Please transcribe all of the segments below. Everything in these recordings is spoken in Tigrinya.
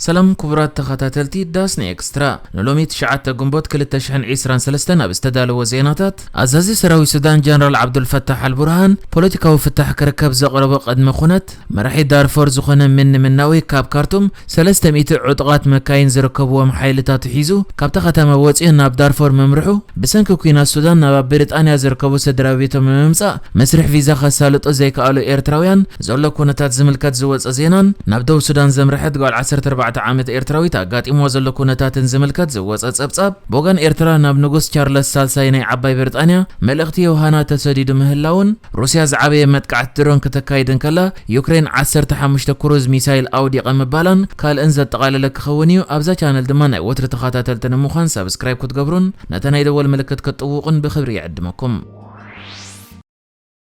ሰላም ክቡራት ተኸታተልቲ ዳስኒ ኤክስትራ፣ ንሎሚ ትሽዓተ ግንቦት ክልተ ሽሕን ዕስራን ሰለስተን ኣብ ዝተዳለወ ዜናታት፣ ኣዛዚ ሰራዊት ሱዳን ጀነራል ዓብዱልፈታሕ ኣልቡርሃን ፖለቲካዊ ፍታሕ ክርከብ ዘቕረቦ ቅድመ ኩነት፣ መራሒ ዳርፎር ዝኾነ ምን ምናዊ ካብ ካርቱም ሰለስተ ሚእቲ ዕጡቓት መካይን ዝርከብዎም ሓይልታት ሒዙ ካብታ ከተማ ወፂኡ ናብ ዳርፎር ምምርሑ፣ ብሰንኪ ኲናት ሱዳን ናብ ኣብ ብሪጣንያ ዝርከቡ ስድራ ቤቶም ንምምጻእ መስርሕ ቪዛ ከሳልጦ ዘይከኣሉ ኤርትራውያን ዘሎ ኩነታት ዝምልከት ዝወጸ ዜናን፣ ናብ ደቡብ ሱዳን ዘምረሐት ጓል ዓሰርተ ኣርባዕተ ዓመት ኤርትራዊት ኣጋጢምዎ ዘሎ ኩነታትን ዝምልከት ዝወጸ ጸብጻብ፣ ብወገን ኤርትራ ናብ ንጉስ ቻርለስ ሳልሳይ ናይ ዓባይ ብሪጣንያ መልእኽቲ ዮሃና ተሰዲዱ ምህላውን፣ ሩስያ ዝዓበየ መጥቃዕቲ ድሮን ክተካይድ እንከላ፣ ዩክሬን ዓሰርተ ሓሙሽተ ክሩዝ ሚሳይል ኣውዲቐ ምባላን ካልእን ዘጠቓለለ ክኸውን እዩ። ኣብዛ ቻነል ድማ ናይ ወትሪ ተኸታተልቲ ንምዃን ሳብስክራይብ ክትገብሩን ነታ ናይ ደወል ምልክት ክትጥውቑን ብኽብሪ ይዕድመኩም።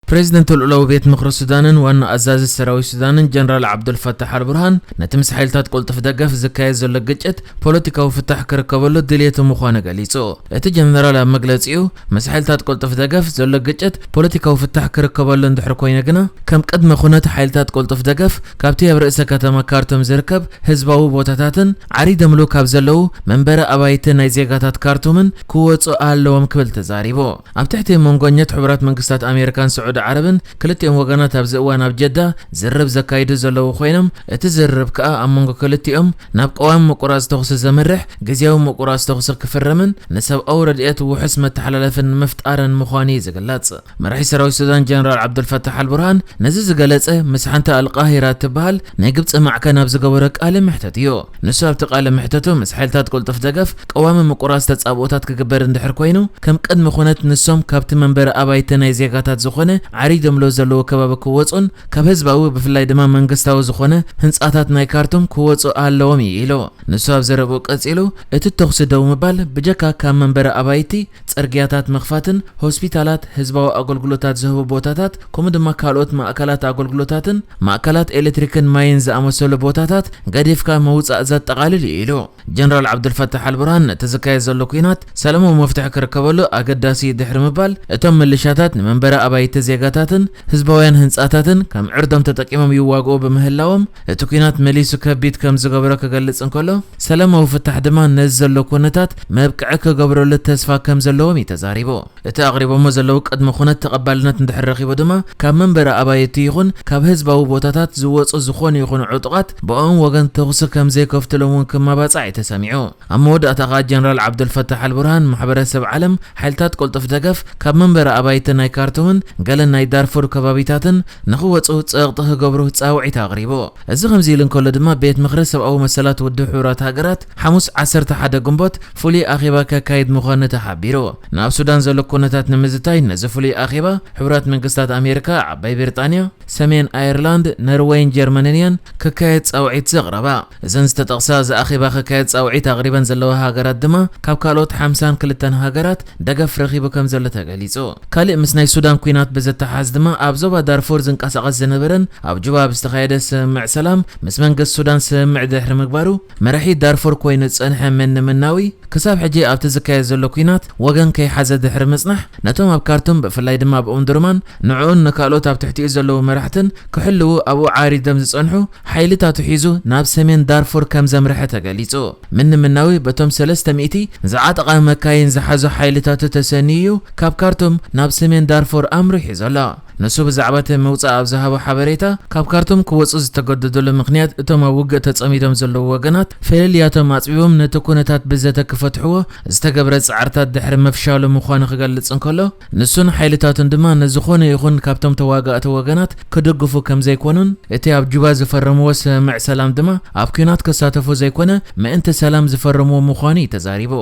ፕሬዚደንት ልኡላዊ ቤት ምኽሪ ሱዳንን ዋና ኣዛዚ ሰራዊት ሱዳንን ጀነራል ዓብዱልፈታሕ ኣልቡርሃን፣ ነቲ ምስ ሓይልታት ቅልጡፍ ደገፍ ዝካየድ ዘሎ ግጭት ፖለቲካዊ ፍታሕ ክርከበሉ ድልየቱ ምዃኑ ገሊጹ። እቲ ጀነራል ኣብ መግለጺኡ፣ ምስ ሓይልታት ቅልጡፍ ደገፍ ዘሎ ግጭት ፖለቲካዊ ፍታሕ ክርከበሉ እንድሕር ኮይነ ግና፣ ከም ቅድመ ኩነት ሓይልታት ቅልጡፍ ደገፍ ካብቲ ኣብ ርእሰ ከተማ ካርቱም ዝርከብ ህዝባዊ ቦታታትን ዓሪዶምሉ ካብ ዘለዉ መንበሪ ኣባይቲ ናይ ዜጋታት ካርቱምን ክወጹ ኣለዎም ክብል ተዛሪቡ። ኣብ ትሕቲ መንጎኘት ሕቡራት መንግስታት ኣሜሪካን ስዑዲ ዓረብን ክልቲኦም ወገናት ኣብዚ እዋን ኣብ ጀዳ ዝርርብ ዘካይዱ ዘለዉ ኮይኖም፣ እቲ ዝርርብ ከኣ ኣብ መንጎ ክልቲኦም ናብ ቀዋሚ ምቁራጽ ተኹሲ ዘምርሕ ግዝያዊ ምቁራጽ ተኹሲ ክፍረምን ንሰብኣዊ ረድኤት ውሑስ መተሓላለፍን ንምፍጣርን ምዃኑ እዩ ዝግለጽ። መራሒ ሰራዊት ሱዳን ጀነራል ዓብዱልፈታሕ ኣልቡርሃን ነዚ ዝገለጸ ምስ ሓንቲ ኣልቃሂራ እትበሃል ናይ ግብጺ ማዕከን ኣብ ዝገበሮ ቃለ መሕተት እዩ። ንሱ ኣብቲ ቃለ መሕተቱ ምስ ሓይልታት ቅልጡፍ ደገፍ ቀዋሚ ምቁራጽ ተጻብኦታት ክግበር እንድሕር ኮይኑ፣ ከም ቅድሚ ኩነት ንሶም ካብቲ መንበሪ ኣባይቲ ናይ ዜጋታት ዝኾነ ዓሪዶምሎ ዘለዉ ከባቢ ክወጹን ካብ ህዝባዊ ብፍላይ ድማ መንግስታዊ ዝኾነ ህንጻታት ናይ ካርቱም ክወጹ ኣለዎም እዩ ኢሉ። ንሱ ኣብ ዘረብኡ ቀጺሉ፣ እቲ ተኹሲ ደው ምባል ብጀካ ካብ መንበሪ ኣባይቲ፣ ጽርግያታት ምኽፋትን ሆስፒታላት፣ ህዝባዊ ኣገልግሎታት ዝህቡ ቦታታት ከምኡ ድማ ካልኦት ማእከላት ኣገልግሎታትን ማእከላት ኤሌክትሪክን ማይን ዝኣመሰሉ ቦታታት ገዲፍካ ምውጻእ ዘጠቓልል እዩ ኢሉ። ጀነራል ዓብዱልፈታሕ ኣልቡርሃን ነቲ ዝካየድ ዘሎ ኲናት ሰላማዊ መፍትሒ ክርከበሉ ኣገዳሲ ድሕሪ ምባል፣ እቶም ምልሻታት ንመንበሪ ኣባይቲ ዜጋታትን ህዝባውያን ህንጻታትን ከም ዕርዶም ተጠቂሞም ይዋግኡ ብምህላዎም፣ እቲ ኲናት መሊሱ ከቢድ ከም ዝገብሮ ክገልጽ እንከሎ፣ ሰላማዊ ፍታሕ ድማ ነዚ ዘሎ ኩነታት መብቅዒ ክገብረሉ ተስፋ ከም ዘለዎም እዩ ተዛሪቡ። እቲ ኣቕሪቦሞ ዘለዉ ቅድመ ኩነት ተቐባልነት እንድሕር ረኺቡ ድማ፣ ካብ መንበሪ ኣባይቲ ይኹን ካብ ህዝባዊ ቦታታት ዝወጹ ዝኾኑ ይኹኑ ዕጡቓት ብኦም ወገን ተኹሲ ከም ዘይከፍትሎም እውን ክመባጻዕ እዩ ተሰሚዑ። ኣብ መወዳእታ ከኣ ጀነራል ዓብዱልፈታሕ ኣልቡርሃን ማሕበረሰብ ዓለም ሓይልታት ቅልጡፍ ደገፍ ካብ መንበሪ ኣባይቲ ናይ ካርቱምን ገለን ናይ ዳርፉር ከባቢታትን ንኽወጹ ጸቕጢ ክገብሩ ጻውዒት ኣቕሪቡ። እዚ ከምዚ ኢሉ እንከሎ ድማ ቤት ምኽሪ ሰብኣዊ መሰላት ውድብ ሕቡራት ሃገራት ሓሙስ ዓሰርተ ሓደ ግንቦት ፍሉይ ኣኼባ ከካይድ ምዃኑ ተሓቢሩ። ናብ ሱዳን ዘሎ ኩነታት ንምዝታይ ነዚ ፍሉይ ኣኼባ ሕቡራት መንግስታት ኣሜሪካ፣ ዓባይ ብሪጣንያ፣ ሰሜን ኣየርላንድ፣ ነርወይን ጀርመንን እየን ክካየድ ጻውዒት ዘቕረባ። እዘን ዝተጠቕሳ እዚ ኣኼባ ክካየድ ጻውዒት ኣቕሪበን ዘለዋ ሃገራት ድማ ካብ ካልኦት ሓምሳን ክልተን ሃገራት ደገፍ ረኺቡ ከም ዘሎ ተገሊጹ። ካልእ ምስ ናይ ሱዳን ኲናት ብዝተሓዝ ድማ ኣብ ዞባ ዳርፉር ዝንቀሳቐስ ዝነበረን ኣብ ጁባ ኣብ ዝተኻየደ ስምምዕ ሰላም ምስ መንግስቲ ሱዳን ስምምዕ ድሕሪ ምግባሩ መራሒ ዳርፉር ኮይኑ ዝጸንሐ መን ምናዊ ክሳብ ሕጂ ኣብቲ ዝካየድ ዘሎ ኲናት ወገን ከይሓዘ ድሕሪ ምጽናሕ፣ ነቶም ኣብ ካርቱም ብፍላይ ድማ ኣብ ኡምዱርማን ንዕኡን ንካልኦት ኣብ ትሕቲኡ ዘለዉ መራሕትን ክሕልዉ ኣብኡ ዓሪዶም ዝጸንሑ ሓይልታቱ ሒዙ ናብ ሰሜን ዳርፉር ከም ዘምርሐ ተገሊጹ። ምን ምናዊ በቶም ሰለስተ ሚእቲ ዝዓጠቓ መካይን ዝሓዙ ሓይልታቱ ተሰንዩ እዩ ካብ ካርቱም ናብ ሰሜን ዳርፉር ኣምሪሑ ዘሎ። ንሱ ብዛዕባ እቲ ምውጻእ ኣብ ዝሃቦ ሓበሬታ፣ ካብ ካርቱም ክወጹ ዝተገደዱሉ ምኽንያት እቶም ኣብ ውግእ ተጸሚዶም ዘለዉ ወገናት ፈለልያቶም ኣጽቢቦም ነቲ ኩነታት ብዘተ ክፈትሕዎ ዝተገብረ ጻዕርታት ድሕሪ ምፍሻሉ ምዃኑ ክገልጽ እንከሎ፣ ንሱን ሓይልታቱን ድማ ንዝኾነ ይኹን ካብቶም ተዋጋእቲ ወገናት ክድግፉ ከም ዘይኮኑን፣ እቲ ኣብ ጁባ ዝፈረምዎ ስምምዕ ሰላም ድማ ኣብ ኲናት ክሳተፉ ዘይኮነ ምእንቲ ሰላም ዝፈረምዎ ምዃኑ እዩ ተዛሪቡ።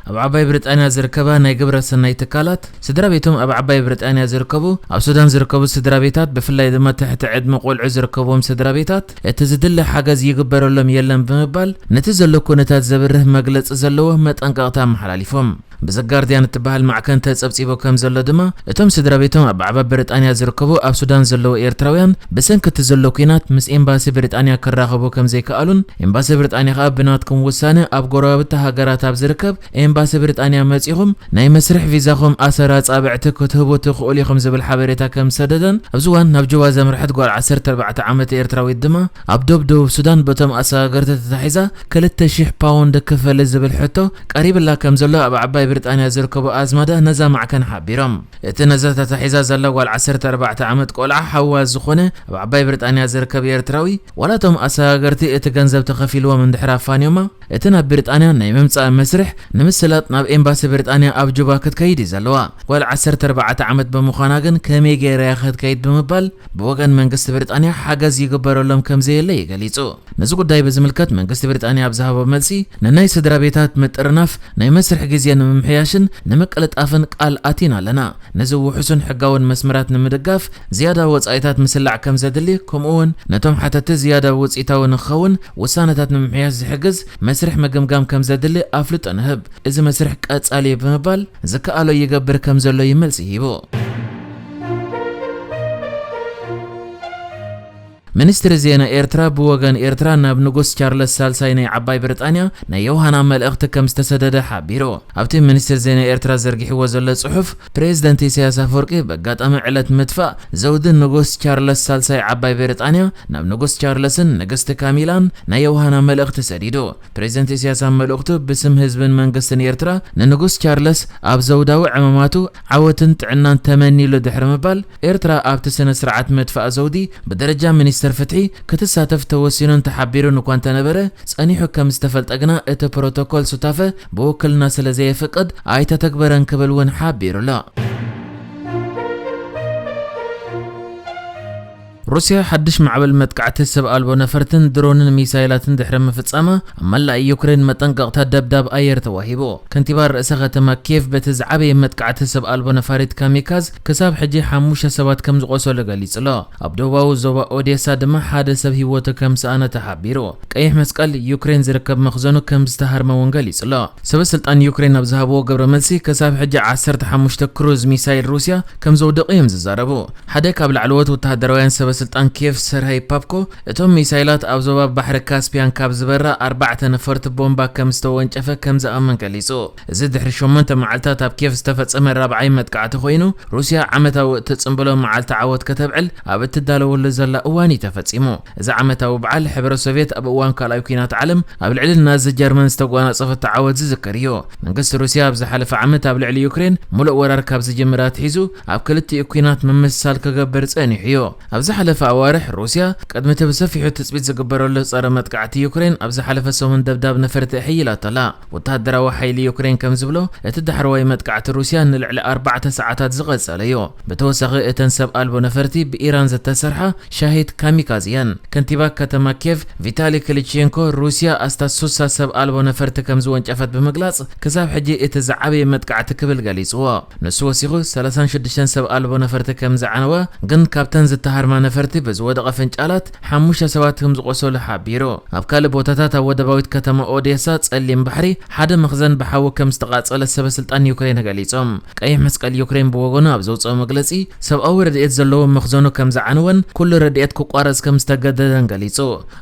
ኣብ ዓባይ ብሪጣንያ ዝርከባ ናይ ግብረ ሰናይ ትካላት፣ ስድራ ቤቶም ኣብ ዓባይ ብሪጣንያ ዝርከቡ፣ ኣብ ሱዳን ዝርከቡ ስድራ ቤታት፣ ብፍላይ ድማ ትሕቲ ዕድመ ቆልዑ ዝርከብዎም ስድራ ቤታት፣ እቲ ዝድለ ሓገዝ ይግበረሎም የለን ብምባል፣ ነቲ ዘሎ ኩነታት ዘብርህ መግለጺ ዘለዎ መጠንቀቕታ ኣመሓላሊፎም። ብዘ ጋርዲያን እትበሃል ማዕከን ተጸብጺቡ ከም ዘሎ ድማ፣ እቶም ስድራ ቤቶም ኣብ ዓባ ብሪጣንያ ዝርከቡ ኣብ ሱዳን ዘለዉ ኤርትራውያን፣ ብሰንኪ እቲ ዘሎ ኲናት ምስ ኤምባሲ ብሪጣንያ ክራኸቡ ከም ዘይከኣሉን፣ ኤምባሲ ብሪጣንያ ከኣ ብናትኩም ውሳነ ኣብ ጎረባብቲ ሃገራት ኣብ ዝርከብ ኤምባሲ ብሪጣንያ መጺኹም ናይ መስርሕ ቪዛኹም ኣሰር ኣጻብዕቲ ክትህቡ ትኽእሉ ኢኹም ዝብል ሓበሬታ ከም ዝሰደደን፣ ኣብዚ እዋን ናብ ጁባ ዘምርሐት ጓል ዓሰርተ ኣርባዕተ ዓመት ኤርትራዊት ድማ ኣብ ዶብ ደቡብ ሱዳን በቶም ኣሰጋገርቲ ተታሒዛ ክልተ ሽሕ ፓውንድ ክፈል ዝብል ሕቶ ቀሪብላ ከም ዘሎ ኣብ ዓባይ ብሪጣንያ ዝርከቡ ኣዝማዳ ነዛ ማዕከን ሓቢሮም። እቲ ነዛ ተታሒዛ ዘላ ጓል ዓሰርተ ኣርባዕተ ዓመት ቆልዓ ሓዋ ዝኾነ ኣብ ዓባይ ብሪጣንያ ዝርከብ ኤርትራዊ፣ ዋላ እቶም ኣሰጋገርቲ እቲ ገንዘብ ተኸፊልዎም እንድሕር ኣፋንዮማ፣ እቲ ናብ ብሪጣንያ ናይ ምምጻእ መስርሕ ንምስላጥ ናብ ኤምባሲ ብሪጣንያ ኣብ ጁባ ክትከይድ እዩ ዘለዋ። ጓል ዓሰርተ ኣርባዕተ ዓመት ብምዃና ግን ከመይ ገይራ እያ ክትከይድ ብምባል ብወገን መንግስቲ ብሪጣንያ ሓገዝ ይግበረሎም ከም ዘየለ እዩ ገሊጹ። ነዚ ጉዳይ ብዝምልከት መንግስቲ ብሪጣንያ ኣብ ዝሃቦ መልሲ፣ ንናይ ስድራ ቤታት ምጥርናፍ ናይ መስርሕ ግዜ ንምምሕያሽን ንምቅልጣፍን ቃል ኣቲና ኣለና። ነዚ ውሑስን ሕጋውን መስመራት ንምድጋፍ ዝያዳ ወጻኢታት ምስላዕ ከም ዘድሊ፣ ከምኡ እውን ነቶም ሓተትቲ ዝያዳ ውጽኢታዊ ንክኸውን ውሳነታት ንምምሕያሽ ዝሕግዝ መስርሕ ምግምጋም ከም ዘድሊ ኣፍልጦ ንህብ። እዚ መስርሕ ቀጻሊ እዩ ብምባል ዝከኣሎ ይገብር ከም ዘሎ እዩ መልሲ ሂቡ። ሚኒስትሪ ዜና ኤርትራ ብወገን ኤርትራ ናብ ንጉስ ቻርለስ ሳልሳይ ናይ ዓባይ ብሪጣንያ ናይ ዮሃና መልእኽቲ ከም ዝተሰደደ ሓቢሩ። ኣብቲ ሚኒስትሪ ዜና ኤርትራ ዘርጊሕዎ ዘሎ ጽሑፍ፣ ፕሬዝደንት ኢሳያስ ኣፈወርቂ በጋጣሚ ዕለት ምትፋእ ዘውዲ ንጉስ ቻርለስ ሳልሳይ ዓባይ ብሪጣንያ ናብ ንጉስ ቻርለስን ንግስቲ ካሚላን ናይ ዮሃና መልእኽቲ ሰዲዱ። ፕሬዝደንት ኢሳያስ ኣብ መልእኽቱ ብስም ህዝብን መንግስትን ኤርትራ ንንጉስ ቻርለስ ኣብ ዘውዳዊ ዕማማቱ ዓወትን ጥዕናን ተመኒሉ ድሕሪ ምባል፣ ኤርትራ ኣብቲ ስነ ስርዓት ምትፋእ ዘውዲ ብደረጃ ሚኒስተር ፍትሒ ክትሳተፍ ተወሲኑን ተሓቢሩን እኳ እንተነበረ፣ ጸኒሑ ከም ዝተፈልጠ ግና እቲ ፕሮቶኮል ሱታፈ ብውክልና ስለ ዘየፍቅድ ኣይተተግበረን ክብል እውን ሓቢሩ ኣሎ። ሩስያ ሓድሽ ማዕበል መጥቃዕቲ ሰብ ኣልቦ ነፈርትን ድሮንን ሚሳይላትን ድሕሪ ምፍጻማ፣ ኣብ መላእ ዩክሬን መጠንቀቕታ ደብዳብ ኣየር ተዋሂቡ። ከንቲባ ርእሰ ከተማ ኪየቭ በቲ ዝዓበየ መጥቃዕቲ ሰብ ኣልቦ ነፋሪት ካሚካዝ ክሳብ ሕጂ ሓሙሽተ ሰባት ከም ዝቖሰሉ ገሊጹ ኣሎ። ኣብ ደቡባዊ ዞባ ኦዴሳ ድማ ሓደ ሰብ ህይወቱ ከም ዝሰኣነ ተሓቢሩ። ቀይሕ መስቀል ዩክሬን ዝርከብ መኽዘኑ ከም ዝተሃርመ እውን ገሊጹ ኣሎ። ሰበ ስልጣን ዩክሬን ኣብ ዝሃብዎ ግብረ መልሲ፣ ክሳብ ሕጂ ዓሰርተ ሓሙሽተ ክሩዝ ሚሳይል ሩስያ ከም ዘውደቑ እዮም ዝዛረቡ። ሓደ ካብ ላዕለዎት ወተሃደራውያን ሰበ ስልጣን ኪየቭ ሰርሃይ ፓፕኮ፣ እቶም ሚሳይላት ኣብ ዞባ ባሕሪ ካስፒያን ካብ ዝበራ ኣርባዕተ ነፈርቲ ቦምባ ከም ዝተወንጨፈ ከም ዝኣምን ገሊጹ። እዚ ድሕሪ ሸሞንተ መዓልታት ኣብ ኪየቭ ዝተፈጸመ ራብዓይ መጥቃዕቲ ኮይኑ፣ ሩስያ ዓመታዊ እትጽንብሎ መዓልቲ ዓወት ከተብዕል ኣብ እትዳለወሉ ዘላ እዋን እዩ ተፈጺሙ። እዚ ዓመታዊ በዓል ሕብረት ሶቭየት ኣብ እዋን ካልኣይ ኲናት ዓለም ኣብ ልዕሊ ናዚ ጀርመን ዝተጓናጸፈቶ ዓወት ዝዝክር እዩ። መንግስቲ ሩስያ ኣብ ዝሓለፈ ዓመት ኣብ ልዕሊ ዩክሬን ሙሉእ ወራር ካብ ዝጅምር ኣትሒዙ ኣብ ክልቲኡ ኲናት ምምስሳል ክገብር ጸኒሑ እዩ። ኣብ ዝሓለፈ ኣዋርሕ ሩስያ ቅድሚ እቲ ብሰፊሑ ትጽቢት ዝግበረሉ ጸረ መጥቃዕቲ ዩክሬን ኣብ ዝሓለፈ ሰሙን ደብዳብ ነፈርቲ ኣሐይላቶ ኣላ። ወተሃደራዊ ሓይሊ ዩክሬን ከም ዝብሎ፣ እቲ ዳሕረዋይ መጥቃዕቲ ሩስያ ንልዕሊ ኣርባዕተ ሰዓታት ዝቐጸለ እዩ። ብተወሳኺ እተን ሰብ ኣልቦ ነፈርቲ ብኢራን ዝተሰርሓ ሻሂድ ካሚካዝ እየን። ከንቲባ ከተማ ኬቭ ቪታሊ ክሊቼንኮ ሩስያ ኣስታት ሱሳ ሰብ ኣልቦ ነፈርቲ ከም ዝወንጨፈት ብምግላጽ፣ ክሳብ ሕጂ እቲ ዝዓበየ መጥቃዕቲ ክብል ገሊጽዎ። ንሱ ወሲኹ ሰላሳን ሽዱሽተን ሰብ ኣልቦ ነፈርቲ ከም ዝዓነወ፣ ግን ካብተን ዝተሃርማ ነፈርቲ ብዝወደቐ ፍንጫላት ሓሙሽተ ሰባት ከም ዝቖሰሉ ሓቢሩ። ኣብ ካልእ ቦታታት ኣብ ወደባዊት ከተማ ኦዴሳ ጸሊም ባሕሪ ሓደ መኽዘን ብሓዊ ከም ዝተቓጸለ ሰበ ስልጣን ዩክሬን ገሊጾም። ቀይሕ መስቀል ዩክሬን ብወገኑ ኣብ ዘውጽኦ መግለጺ፣ ሰብኣዊ ረድኤት ዘለዎ መኽዘኑ ከም ዝዓነወን ኩሉ ረድኤት ክቋረጽ ከም ዝተገደደን ገሊጹ።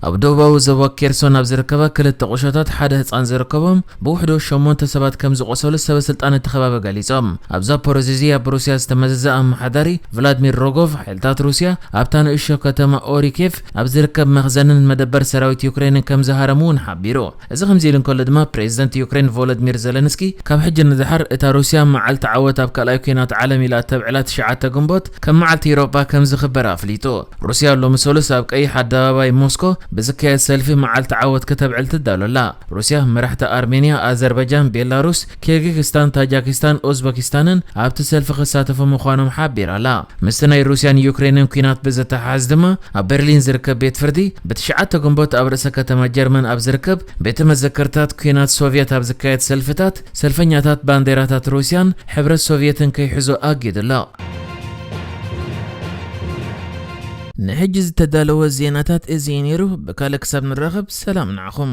ኣብ ደቡባዊ ዞባ ኬርሶን ኣብ ዝርከባ ክልተ ቁሸታት ሓደ ህጻን ዝርከቦም ብውሕዱ ሸሞንተ ሰባት ከም ዝቖሰሉ ሰበ ስልጣን እቲ ከባቢ ገሊጾም። ኣብ ዛፖሮዚዝያ ብሩስያ ዝተመዘዘ ኣመሓዳሪ ቭላድሚር ሮጎቭ፣ ሓይልታት ሩስያ ኣብታ ንእሽቶ ከተማ ኦሪኬቭ ኣብ ዝርከብ መኽዘንን መደበር ሰራዊት ዩክሬንን ከም ዝሃረሙ እውን ሓቢሩ። እዚ ከምዚ ኢሉ እንከሎ ድማ፣ ፕሬዚደንት ዩክሬን ቮሎዲሚር ዘለንስኪ፣ ካብ ሕጂ ንደሓር እታ ሩስያ መዓልቲ ዓወት ኣብ ካልኣይ ኲናት ዓለም ኢላ እተብዕላ ትሽዓተ ግንቦት ከም መዓልቲ ኤውሮጳ ከም ዝኽበር ኣፍሊጡ። ሩስያ ሎሚ ሰሉስ ኣብ ቀይሕ ኣደባባይ ሞስኮ ብዝካየድ ሰልፊ መዓልቲ ዓወት ክተብዕል ትዳሎ ኣላ። ሩስያ መራሕቲ ኣርሜንያ፣ ኣዘርባይጃን፣ ቤላሩስ፣ ኪርጊስታን፣ ታጃኪስታን፣ ኡዝበኪስታንን ኣብቲ ሰልፊ ክሳተፉ ምዃኖም ሓቢራ ኣላ። ምስቲ ናይ ሩስያን ዩክሬንን ኲናት ብዝተሓሓዝ ድማ፣ ኣብ በርሊን ዝርከብ ቤት ፍርዲ ብትሽዓተ ግንቦት ኣብ ርእሰ ከተማ ጀርመን ኣብ ዝርከብ ቤተ መዘክርታት ኲናት ሶቭየት ኣብ ዝካየድ ሰልፍታት፣ ሰልፈኛታት ባንዴራታት ሩስያን ሕብረት ሶቭየትን ከይሕዙ ኣጊዱ ኣሎ። ንሕጂ ዝተዳለወ ዜናታት እዚ እዩ ነይሩ። ብካልእ ክሳብ ንራኸብ፣ ሰላም ንዓኹም።